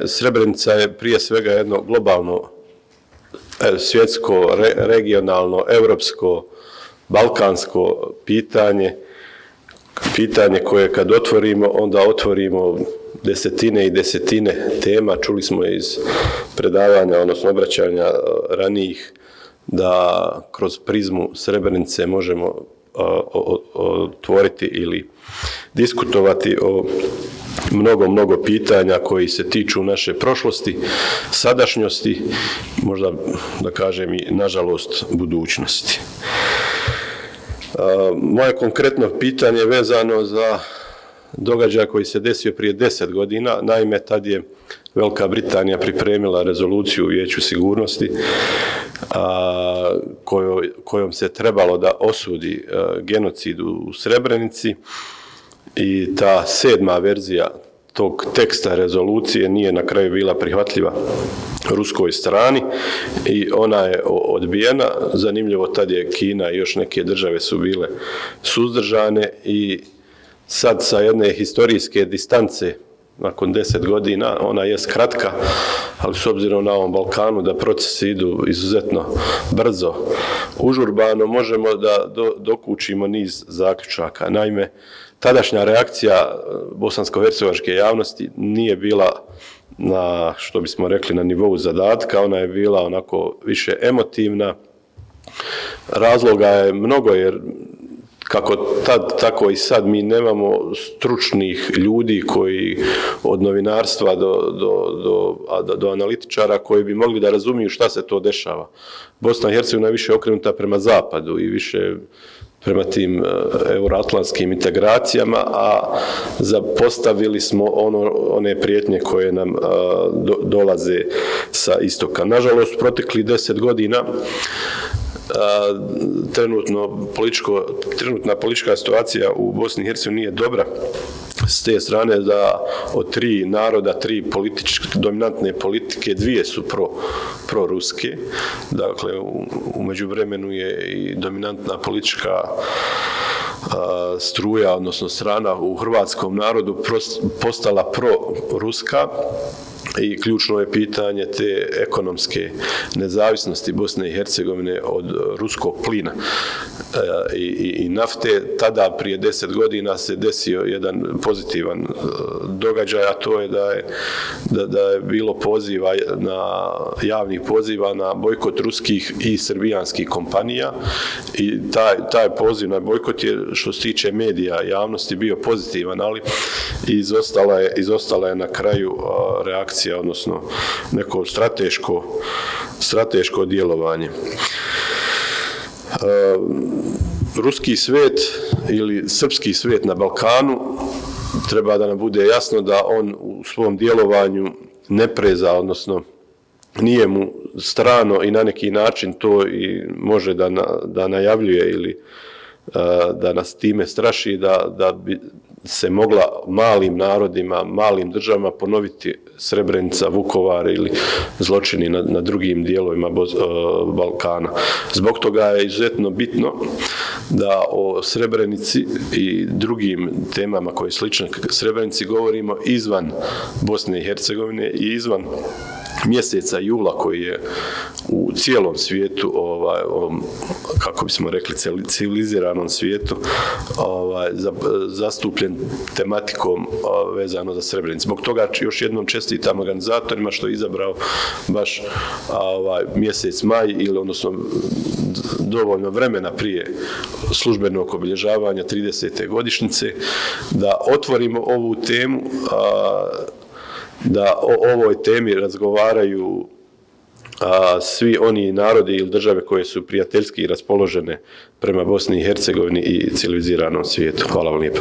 Srebrenica je prije svega jedno globalno, svjetsko, regionalno, europsko, balkansko pitanje koje kad otvorimo, onda otvorimo desetine i desetine tema. Čuli smo iz predavanja, odnosno obraćanja ranijih, da kroz prizmu Srebrenice možemo otvoriti ili diskutovati o mnogo pitanja koji se tiču naše prošlosti, sadašnjosti, možda da kažem i nažalost budućnosti. Moje konkretno pitanje je vezano za događaj koji se desio prije 10 godina. Naime, tad je Velika Britanija pripremila rezoluciju u Vijeću sigurnosti kojom se trebalo da osudi genocid u Srebrenici, i ta 7. verzija tog teksta rezolucije nije na kraju bila prihvatljiva ruskoj strani i ona je odbijena. Zanimljivo, tad je Kina i još neke države su bile suzdržane i sad sa jedne historijske distance, nakon 10 godina, ona je kratka, ali s obzirom na ovom Balkanu da procesi idu izuzetno brzo, užurbano, možemo da dokučimo niz zaključaka. Naime, tadašnja reakcija bosansko-hercegovačke javnosti nije bila na, što bismo rekli, na nivou zadatka, ona je bila onako više emotivna. Razloga je mnogo, jer kako tad, tako i sad mi nemamo stručnih ljudi koji od novinarstva do analitičara koji bi mogli da razumiju šta se to dešava. Bosna i Hercegovina je više okrenuta prema zapadu i više prema tim euroatlantskim integracijama, a zapostavili smo one prijetnje koje nam dolaze sa istoka. Nažalost, proteklih 10 godina trenutna politička situacija u Bosni i Hercegovini nije dobra. S te strane da od 3 naroda, 3 dominantne politike, 2 su proruske. Dakle, u međuvremenu je i dominantna politička struja, odnosno strana u hrvatskom narodu postala proruska. I ključno je pitanje te ekonomske nezavisnosti Bosne i Hercegovine od ruskog plina i nafte. Tada, prije 10 godina, se desio jedan pozitivan događaj, a to je da je bilo javnih poziva na bojkot ruskih i srbijanskih kompanija, i taj poziv na bojkot je, što se tiče medija, javnosti, bio pozitivan, ali izostala je na kraju reakcija, odnosno neko strateško djelovanje. Ruski svijet ili srpski svijet na Balkanu, treba da nam bude jasno da on u svom djelovanju ne preza, odnosno nije mu strano i na neki način to i može da najavljuje ili da nas time straši da bi se mogla malim narodima, malim državama ponoviti Srebrenica, Vukovar ili zločini na drugim dijelovima Balkana. Zbog toga je izuzetno bitno da o Srebrenici i drugim temama koje slične Srebrenici govorimo izvan Bosne i Hercegovine i izvan mjeseca jula koji je u cijelom svijetu, kako bismo rekli, civiliziranom svijetu, zastupljen tematikom vezano za Srebrenicu. Zbog toga još jednom čestitam organizatorima što je izabrao baš mjesec maj, ili odnosno dovoljno vremena prije službenog obilježavanja 30. godišnjice, da otvorimo ovu temu, da o ovoj temi razgovaraju svi oni narodi ili države koje su prijateljski raspoložene prema Bosni i Hercegovini i civiliziranom svijetu. Hvala vam lijepo.